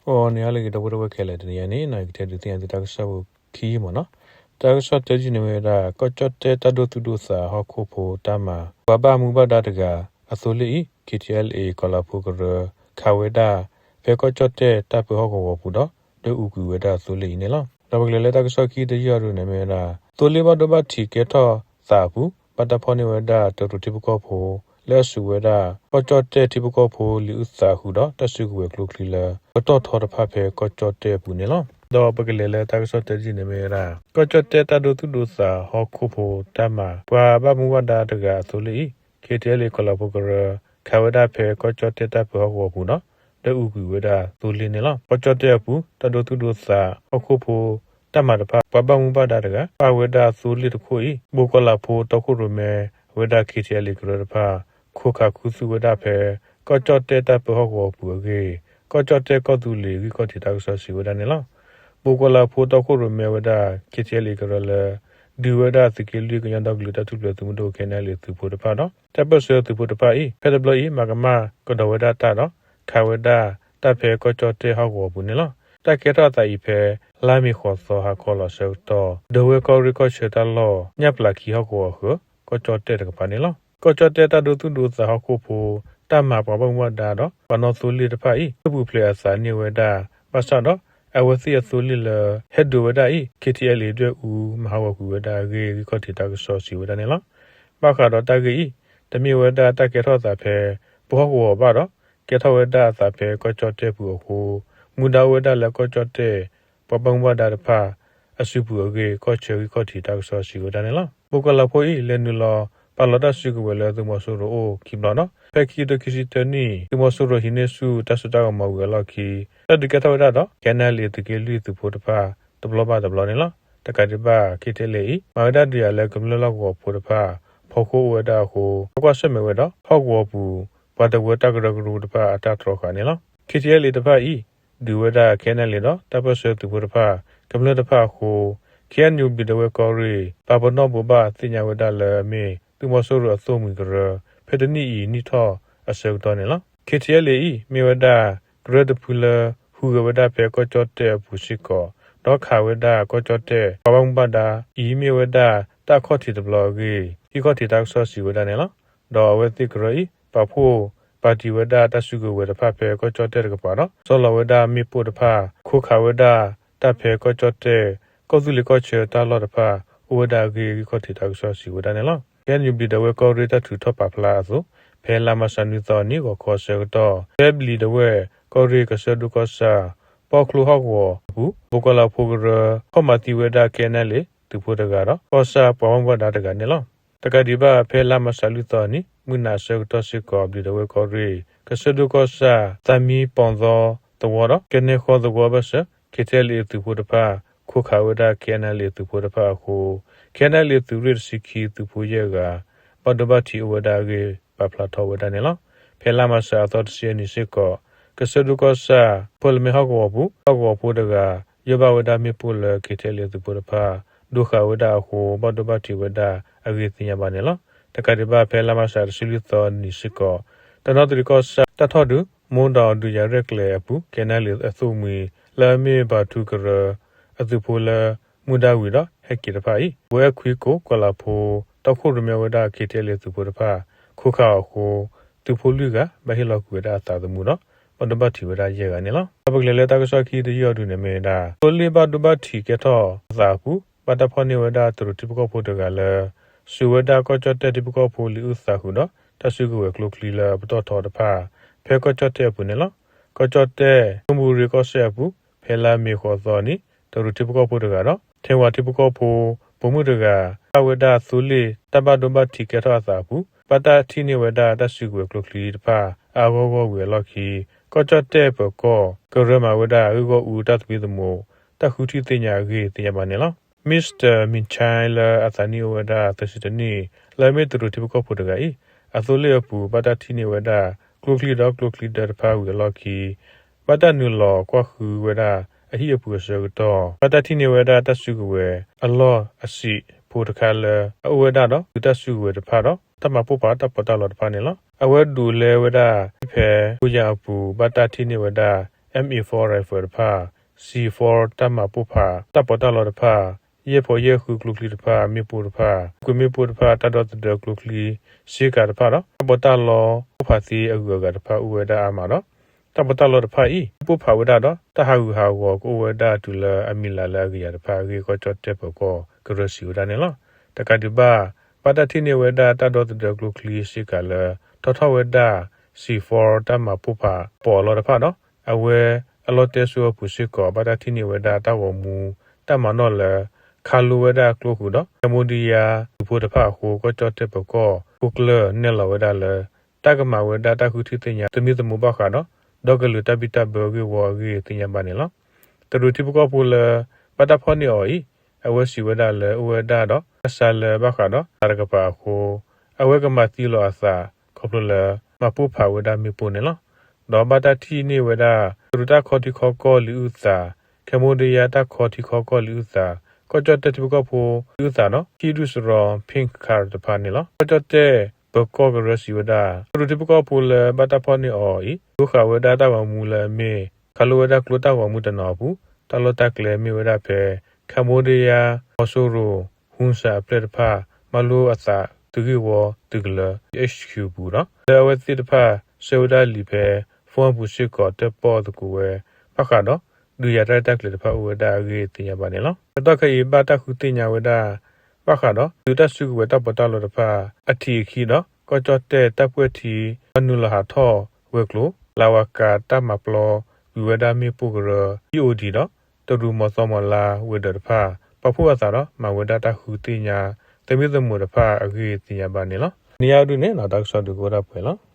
အိၣ်န့ၣ်အါလၢအဂ့ၤ ဒီပုၢ်ဝဲၢ်ခဲလၢာ် တနံၤအံၤန့ၣ် ယကတဲဒုးသ့ၣ်ညါသုတၢ်ကစီၣ်ဖိခံယုၢ်မ့ၢ်နီၤ. တၢ်ကစီၣ်တၢယုၢ်န့ၣ်မ့ၢ်ဝဲဒၣ် ကီၢ်ကၠီၣ်တဲၣ်တၢ်ဒိသူၣ်ဒိသးဟီၣ်ခိၣ်ဖိတၢ်မၤ ပှၤဘၣ်မူဘၣ်ဒါတဂၤအသိလ့ၣ်အံၤ KTLA ကီၤလၤဖိကရၢ ခးဝဲဒၣ် ဖဲကီၢ်ကၠီၣ်တဲၣ်တၢ်ပၢဟီၣ်ကဝီၤပူၤဒီး ဒွဲၣ်အူကွံာ်ဝဲဒၣ်အသိလ့ၣ်အံၤန့ၣ်လီၤ. ဒီးပကလဲၤလၢတၢ်ကစီၣ်ခံတယုၢ်အံၤဒုးန့ၣ် မ့ၢ်ဝဲဒၣ် သိလ့ၣ်ဘၣ်ဒိဘၣ်ထံးကဲထီၣ်သးအပူၤ ဘၣ်တၢ်ဖီၣ်န့ၢ်ဝဲဒၣ်တရူးထံဖိကီၢ်ဖိ လၢအစိာ်ဝဲဒၣ် ကီၢ်ကၠီၣ်တဲၣ်ထံဖိကီၢ်ဖိလံာ်အုၣ်သးဃုာ်ဒီး တၢ်စုကဝဲၤကျိချံလၢ ပတီၢ်ထီတဖၣ်ဖဲကီၢ်ကၠီၣ်တဲၣ်အပူၤန့ၣ်လီၤ. ဒီးပကလဲၤလၢတၢ်ကစီၣ်တၢယုၢ်န့ၣ်မ့ၢ်ဝဲဒၣ် ကီၢ်ကၠီၣ်တဲၣ်တၢ်ဒိသူၣ်ဒိသးဟီၣ်ခိၣ်ဖိတၢ်မၤ ပှၤဘၣ်မူဘၣ်ဒါတဂၤအသိလ့ၣ်အံၤ KTLA ကီၤလၤဖိကရၢ ခးဝဲဒၣ်ဖဲကီၢ်ကၠီၣ်တဲၣ်တၢ်ပၢဟီၣ်ကဝီၤပူၤဒီး ဒွဲၣ်အူကွံာ်ဝဲဒၣ်သိလ့ၣ်န့ၣ်လီၤ. ကီၢ်ကၠီၣ်တဲၣ်အပူၤ တၢ်ဒိသူၣ်ဒိသးဟီၣ်ခိၣ်ဖိတၢ်မၤတဖၣ် ပှၤဘၣ်မူဘၣ်ဒါတဂၤ ပၣ်ဝဲဒၣ်သိလ့ၣ်တခိၣ်အံၤ ဘိးကီၤလၤဖိတီခိၣ်ရိၣ်မဲဝဲဒၣ် KTLA ကရၢတဖၣ် ခိးခးခူသူၣ်ဝဲဒၣ်ဖဲ ကီၢ်ကၠီၣ်တဲၣ်တၢ်ပၢဟီၣ်ကဝီၤပူၤအဂ့ၢ် ကီၢ်ကၠီၣ်တဲၣ်ကီၢ်သူလ့ၤဂံၢ်ခီၣ်ထံးတၢ်ကစီၣ်စံးဝဲဒၣ်န့ၣ်လီၤ. ဘိးကီၤလၤဖိတီခိၣ်ရိၣ်မဲဝဲဒၣ် KTLA ကရၢလၢ ဒုးဝဲဒၣ်သုးက့လွံၢ်ကညီဒီကလုာ်တၢ်ထူၣ်ဖျဲးသုးမုၢ်ဒိၣ် KNLA သုးဖိတဖၣ်ဒီး တၢ်ပၢၢ်ဆၢသုးဖိတဖၣ်အံၤ ဖဲတဘျီအံၤ မၤကမၣ်ကဒီးဝဲဒၣ်တၢ်ဒီး ခးဝဲဒၣ်တၢ်ဖဲကီၢ်ကၠီၣ်တဲၣ်ဟီၣ်ကဝီၤပူၤန့ၣ်လီၤ. တၢ်ကဲထီၣ်အသးအံၤဖဲ လါမ့ၤဃိးသီဟါခီလီၤအဆၢကတီၢ် ဒဝဲၢ်ကီၢ်ရ့ၣ်ကီၢ်ဆၢတၢ်လီၢ် ညၣ်ပျၢ်ခံဟီၣ်ကဝီၤအဃၢၤ ကီၢ်ကၠီၣ်တဲၣ်တကပၤန့ၣ်လီၤ. ကီၢ်ကၠီၣ်တဲၣ်တၢ်ဒိသူၣ်ဒိသးဟီၣ်ခိၣ်ဖိ တၢ်မၤပှၤဘၣ်မူဘၣ်ဒါဒီး ပှၤနီၣ်သိလ့ၣ်တဖၣ်အံၤ သုပူၤဖျဲးအသးန့ၢ်ဝဲဒၣ် ဘၣ်ဆၣ်ဒီး အဝဲသ့ၣ်အသိလ့ၣ်လၢ ဟဲဒိးဝဲဒၣ်အံၤ KTLA ဒွဲၣ်အူမၤဟးဂီၤကွံာ်ဝဲဒၣ်အဂ့ၢ် ဂံၢ်ခီၣ်ထံးတၢ်ကစီၣ်စံးဝဲဒၣ်န့ၣ်လီၤ. ဘၣ်ဃးဒီးတၢ်ဂ့ၢ်အံၤ တမ့ၢ်ဝဲဒၣ်တၢ်ကဲထီၣ်သးဖဲ ပဟီၣ်ကဝီၤဘၣ်ဒီး ကဲထီၣ်ဝဲဒၣ်အသးဖဲကီၢ်ကၠီၣ်တဲၣ်ပူၤအဃိ မူဒါအိၣ်ဝဲဒၣ်လၢကီၢ်ကၠီၣ်တဲၣ် ပှၤဘၣ်မူဘၣ်ဒါတဖၣ် အစုပူၤအဂ့ၢ် ကီၢ်ဆၢဂံၢ်ခီၣ်ထံးတၢ်ကစီၣ်စံးဝဲဒၣ်န့ၣ်လီၤ. ဘိးကီၤလၤဖိအံၤ လဲၤနုာ်လီၤ ပာ်လီၤတၢ်စုကဝဲၤလၢသုးမီၤစိရိၤအိၣ်ခံဘျီဒီး ဖဲခံကထိခံဆံတၢနံၣ် သုးမီၤစိရိၤဟံးန့ၢ်ဆူၣ်တၢ်စိတၢ်ကမီၤဝံၤအလီၢ်ခံ တၢ်ဒုးကဲထီၣ်ဝဲဒၣ်ဒီး KNLA သုးက့လွံၢ်သုးဖိတဖၣ် တဘျီဘၣ်တဘျီန့ၣ်လီၤ. တကးဒံးဘၣ် KTLA အံၤ မၤဝဲဒၣ်ဒုးယၤလၢကမျၢၢ်လီၢ်ကဝီၤဖိတဖၣ် ဖီခိၣ်အိၣ်ဝဲဒၣ်အဃိ ကွၢ်ဆၢၣ်မဲာ်ဝဲဒီး ဟီၣ်ကဝီၤပူၤ ပှၤတဝၢတၢ်ကရၢကရိတဖၣ်အတၢ်တြီဃာ်န့ၣ်လီၤ. KTLA တဖၣ်အံၤ ဒုးဝဲဒၣ် KNLA ဒီး တၢ်ပၢၢ်ဆၢသုးဖိတဖၣ် ကမျၢၢ်တဖၣ်အဃိ KNU ဘျံးဒဝဲၢ်ကီၢ်ရ့ၣ် ပာ်ပနီၣ်ဘိးဘၣ်သ့ၣ်ညါဝဲဒၣ်လၢအမ့ၢ် သုးမီၤစိရိၤအသိၣ်မှံၤကရၢ ဖဲတနံၣ်အံၤနံၣ်ထီၣ်အဆၢကတီၢ်န့ၣ်လီၤ. KTLA အံၤ မ့ၢ်ဝဲဒၣ် ကရၢတဖုလၢ ဟူးဂဲၤဝဲဒၣ်ဖဲကီၢ်ကၠီၣ်တဲၣ်အပူၤစ့ၢ်ကီး ဒီးခးဝဲဒၣ်ကီၢ်ကၠီၣ်တဲၣ် ပှၤဘၣ်မူဘၣ်ဒါအံၤ မ့ၢ်ဝဲဒၣ်တၢ်ခီၣ်ထံးတဘျီအဂ့ၢ် ဂံၢ်ခီၣ်ထံးတၢ်ကစီၣ်စံးဝဲဒၣ်န့ၣ်လီၤ. ဒီးအဝဲသ့ၣ်ကရၢအံၤ ပာ်ဖှိၣ်ပာ်တံာ်ဝဲဒၣ်တၢ်စုကဝဲၤတဖၣ်ဖဲကီၢ်ကၠီၣ်တဲၣ်တကပၤဒီး ဆီလီၤဝဲဒၣ်မ့ၣ်ပိၢ်တဖၣ် ခိးခးဝဲဒၣ်တၢ်ဖဲကီၢ်ကၠီၣ်တဲၣ် ကီၢ်သူလ့ၤကီၢ်ဆၢတၢ်လီၢ်တဖၣ် အိၣ်ဝဲဒၣ်အဂ့ၢ် ဂံၢ်ခီၣ်ထံးတၢ်ကစီၣ်စံးဝဲဒၣ်န့ၣ်လီၤ. KNU ဘျံးဒဝဲၢ်ကီၢ်ရ့ၣ်တၢ်ထုးထီၣ်ပာ်ဖျါအသိး ဖဲလါမၢ်ၡးနွံသီအနံၤ ဂီၤခီအဆၢကတီၢ် ဖဲဘျံးဒဝဲၢ်ကီၢ်ရ့ၣ်ကစၢၢ်ဒိၣ်ကီၢ်ဆၣ် ပီၣ်ချိၣ်ဟီၣ်ကဝီၤအပူၤ ဘိးကီၤလၤဖိကရၢ ခီၣ်မၤသံဝဲဒၣ် KNLA သုးဖိတဂၤဒီး ကီၢ်ဆၣ်ပှၤဘၣ်မူဘၣ်ဒါတဂၤန့ၣ်လီၤ. တကးဒံးဘၣ် ဖဲလါမၢ်ၡးလွံၢ်သီအနံၤ မုၢ်နၤအဆၢကတီၢ်စ့ၢ်ကီး ဘျံးဒဝဲၢ်ကီၢ်ရ့ၣ် ကစၢၢ်ဒိၣ်ကီၢ်ဆၣ် သးမံပီၣ်သီသဝီဒီး ကနဲဃီသဝီဘၢၣ်စၢၤ KTLA သုးဖိတဖၣ် ခိးခးဝဲဒၣ် KNLA သုးဖိတဖၣ်အဃိ KNLA သုးရ့ၣ်တဆံခံ သုးဖိယဲၢ်ဂၤ ဘၣ်ဒိဘၣ်ထံးအိၣ်ဝဲဒၣ်အဂ့ၢ် ပာ်ဖျါထီၣ်ဝဲဒၣ်န့ၣ်လီၤ. ဖဲလါမၢ်ၡးအသီတဆံအနံၤစ့ၢ်ကီး ကစၢၢ်ဒိၣ်ကီၢ်ဆၣ် ဖၢလမဲဟီၣ်ကဝီၤပူၤ ဟီၣ်ကဝီၤဖိတဂၤ ယီၢ်ဘၣ်ဝဲဒၣ်မ့ၣ်ပိၢ်လၢ KTLA သုးဖိတဖၣ် ဒိးဃာ်ဝဲဒၣ်အဃိ ဘၣ်ဒိဘၣ်ထံးဝဲဒၣ်အဂ့ၢ်သ့ၣ်ညါဘၣ်န့ၣ်လီၤ. တကးဒံးဘၣ် ဖဲလါမၢ်ၡးတဆံလွံၢ်သီအနံၤစ့ၢ်ကီး တနီသရံၣ်ကီၢ်ဆၣ် တၢ်ထီၣ်ဒုး မိၢ်ဒီးဒုးယၤရဲၣ်ကျဲၤအပူၤ KNLA အသိၣ်မှံၤ လၢအမ့ၢ်ဘၤထူကရၢ အသုးဖိလၢ မူဒါဝံၤဒီး ဟဲက့ၤတဖၣ်အံၤ ဝဲၢ်ခွံကိးကီၤလၤဖိ တီခိၣ်ရိၣ်မဲဝဲဒၣ် KTLA သုးဖိတဖၣ် ခိးခးအီၤအဃိ သုးဖိလွံၢ်ဂၤ ဘၣ်ဟ့ၣ်လီၤကွံာ်ဝဲဒၣ်အသးသမူဒီး ဘၣ်ဒိဘၣ်ထံးဝဲဒၣ်ယဲၢ်ဂၤန့ၣ်လီၤ. ဒီးပကလဲၤလၢတၢ်ကစီၣ်ခံတယုၢ်အံၤဒုးန့ၣ်မ့ၢ်ဝဲဒၣ် သိလ့ၣ်ဘၣ်ဒိဘၣ်ထံးကဲထီၣ်အသးအပူၤ ဘၣ်တၢ်ဖီၣ်န့ၢ်ဝဲဒၣ်တရူးထံဖိကီၢ်ဖိတဂၤလၢ စိာ်ဝဲဒၣ်ကီၢ်ကၠီၣ်တဲၣ်ထံဖိကီၢ်ဖိလံာ်အုၣ်သးဃုာ်ဒီး တၢ်စုကဝဲၤကျိချံလၢအပတီၢ်ထီတဖၣ် ဖဲကီၢ်ကၠီၣ်တဲၣ်အပူၤန့ၣ်လီၤ. ကီၢ်ကၠီၣ်တဲၣ် ကၠိမူရ့ၣ်ကီၢ်စဲၣ်အပူၤ ဖဲလါမ့ၤဃိးသီအနံၤ တရူးထံဖိကီၢ်ဖိတဂၤဒီး ထဲဝၤထံဖိကီၢ်ဖိ ပိာ်မုၣ်တဂၤ ပၣ်ဝဲဒၣ်သိလ့ၣ်တၢ်ဘၣ်ဒိဘၣ်ထံးကဲထီၣ်အသးအပူၤ ဘၣ်တၢ်ထံၣ်န့ၢ်ဝဲဒၣ်တၢ်စုကဝဲၤကျိချံတဖၣ် အါအါဂီၢ်ဂီၢ်ဝံၤအလီၢ်ခံ ကီၢ်ကၠီၣ်တဲၣ်ပၢၤကီၢ် ကရၢမၤဝဲဒၣ်အဂ့ၢ်ဂီၢ်အူတၢ်သမံသမိး တၢ်ဃုထံၣ်သ့ၣ်ညါအဂ့ၢ်သ့ၣ်ညါဘၣ်န့ၣ်လီၤ. Mister Min Chai လၢအသးနံၣ်အိၣ်ဝဲဒၣ်သၢဆံတနံၣ် လၢအမ့ၢ်တရူးထံဖိကီၢ်ဖိတဂၤအံၤ အသိလ့ၣ်အပူၤ ဘၣ်တၢ်ထံၣ်န့ၢ်ဝဲဒၣ် ကျိချံဒီးကျိချံဒၢတဖၣ်ဝံၤအလီၢ်ခံ ဘၣ်တၢ်နုာ်လီၤကွၢ်ဃုဝဲဒၣ်အဟံၣ်အပူၤအဆၢကတီၢ် ဘၣ်တၢ်ထံၣ်န့ၢ်ဝဲဒၣ်တၢ်စုကဝဲၤအလီၢ်အဆံးဖိတခါလၢ အအိၣ်ဝဲဒၣ်ဒီး သုးတၢ်စုကဝဲၤတဖၣ်ဒီး တၢ်မၤပိၢ်ဖးတၢ်ပီးတၢ်လီတဖၣ်န့ၣ်လီၤ. အဝဲဒိးလဲဝဲဒၣ်ဟံၣ်ဖဲ ခိယၤအပူၤ ဘၣ်တၢ်ထံၣ်န့ၢ်ဝဲဒၣ် M A four rifle တဖၣ်, C four တၢ်မၤပိၢ်ဖးတၢ်ပီးတၢ်လီတဖၣ်, ယဲၢ်ဖီယဲၢ်ဃုကျိချံတဖၣ် မ့ၣ်ပိၢ်တဖၣ်, ကွ့ၤမ့ၣ်ပိၢ်တဖၣ် တၢ်ဒီသဒၢကျိချံ စ့ကၤတဖၣ်ဒီး တၢ်ပီးတၢ်လီပိၢ်ဖးသ့အဂုၤအဂၤတဖၣ်အိၣ်ဝဲဒၣ်အါမးဒီး တၢ်ပီးတၢ်လီတဖၣ်အံၤ ပိၢ်ဖးဝဲဒၣ်ဒီး တၢ်ဟးဂူာ်ဟးဂီၤကအိၣ်ဝဲဒၣ်တုၤလၢအမံၤလၢ်လၢအဂ့ၤယၤတဖၣ်အဂ့ၢ် ကီၢ်ကၠီၣ်တဲၣ်ပၢၤကီၢ်ကရၢစံးဝဲဒၣ်န့ၣ်လီၤ. တကးဒံးဘၣ် ဘၣ်တၢ်ထံၣ်န့ၢ်ဝဲဒၣ်တၢ်ဒီသဒၢကျိချံစ့ကၤလၢ ထီထီၣ်ဝဲဒၣ် C four တၢ်မၤပိၢ်ဖးပီးအလီတဖၣ်ဒီး အဝဲအလီတဲစိအပူၤစ့ၢ်ကီး ဘၣ်တၢ်ထံၣ်န့ၢ်ဝဲဒၣ်တၢ်ဂီၤမူ တၢ်မၤနီၣ်လၢ ခးလိဝဲဒၣ်ကျိဃုာ်ဒီး Cambodia သုးဖိတဖၣ်အဃိ ကီၢ်ကၠီၣ်တဲၣ်ပၢၤကီၢ်ခိၣ်ကျၢၢ်နဲၣ်လီၤဝဲဒၣ်လၢ တၢ်ကမၤဝဲဒၣ်တၢ်ဃုထံၣ်သ့ၣ်ညါ သမံသမိးဘၣ်ဃးဒီး ဒီကလုာ်တၢ်ဘံၣ်တၢ်ဘၢအဂ့ၢ်ဝီအဂ့ၢ်သ့ၣ်ညါဘၣ်န့ၣ်လီၤ. တရူးထံဖိကီၢ်ဖိလၢ ဘၣ်တၢ်ဖီၣ်န့ၢ်အီၤအံၤ အဝဲစံးဝဲဒၣ်လၢအိၣ်ဝဲဒၣ်ဒီး တၢ်ဆါလၢဘၣ်ဃးဒီး သးတကပၤအဃိ အဝဲကမၤသံလီၤအသး ခီဖျိလၢ မၤပိၢ်ဖးဝဲဒၣ်မ့ၣ်ပိၢ်န့ၣ်လီၤ. ဒီးဘၣ်တၢ်ထံၣ်န့ၢ်ဝဲဒၣ် တရူးတၢ်ခီထံခီကီၢ်လံာ်အုၣ်သး, Cambodia တၢ်ခီထံခီကီၢ်လံာ်အုၣ်သး, ကီၢ်ကၠီၣ်တဲၣ်ထံဖိကီၢ်ဖိလံာ်အုၣ်သးဒီး ဟံၣ်ဒူၣ်စရီ pink card တဖၣ်န့ၣ်လီၤ. ကီၢ်ကၠီၣ်တဲၣ်ပၢၤကီၢ်ကရၢစံးဝဲဒၣ် တရူးထံဖိကီၢ်ဖိလၢဘၣ်တၢ်ဖီၣ်န့ၢ်အီၤအံၤ ဒိဃာ်ဝဲဒၣ်တၢ်ဂီၤမူလၢအမ့ၢ် ခးလိဝဲဒၣ်ကျိတၢ်ဂီၤမူတနီၤအပူၤ တၢ်လီၢ်တၢ်ကျဲမ့ၢ်ဝဲဒၣ်ဖဲ Cambodia မီၤစိရိၤ Hun Sen အပျဲၢ်တဖၣ် မၤလိအသးသုးဂ့ၢ်ဝီသုးကလၢၤ H Q ပူၤဒီး လၢအဝဲသ့ၣ်တဖၣ်ဆှၢဝဲဒၣ်လံာ်ဖဲ phone အပူၤစ့ၢ်ကီးတဲပီၣ်သကိးဝဲ ဘၣ်ဃးဒီး ဒုးယၤတၢ်ရဲၣ်တၢ်ကျဲၤတဖၣ်အိၣ်ဝဲဒၣ်အဂ့ၢ်သ့ၣ်ညါဘၣ်န့ၣ်လီၤ. ကတီၢ်ခဲအံၤဘၣ်တၢ်ဃုသ့ၣ်ညါဝဲဒၣ် ဘၣ်ဃးဒီး သုးတၢ်စုကဝဲၤတၢ်ပီးတၢ်လီတဖၣ် အထံးအခံဒီး ကီၢ်ကၠီၣ်တဲၣ်တၢ်ပှဲၢ်ထံ ဘၣ်နုာ်လီၤဟးထီၣ်ဝဲၤကျိၤ လၢဝၤကၤတၢ်မၤပျီကွံာ်ဝဲဒၣ်မ့ၣ်ပိၢ်ကရၢ E O D ဒီး တရူးမီၤသီမီၤလါဝဲၤဒၢးတဖၣ် ပာ်ဖှိၣ်အသးဒီး မၤဝဲဒၣ်တၢ်ဃုသ့ၣ်ညါ သမံသမိးတဖၣ်အဂ့ၢ်သ့ၣ်ညါဘၣ်န့ၣ်လီၤ. နံၤအံၤဒုန့ၣ် တၢ်ကစီၣ်ဒုးကအိၣ်ဒၣ်ပှဲၤလီၤ.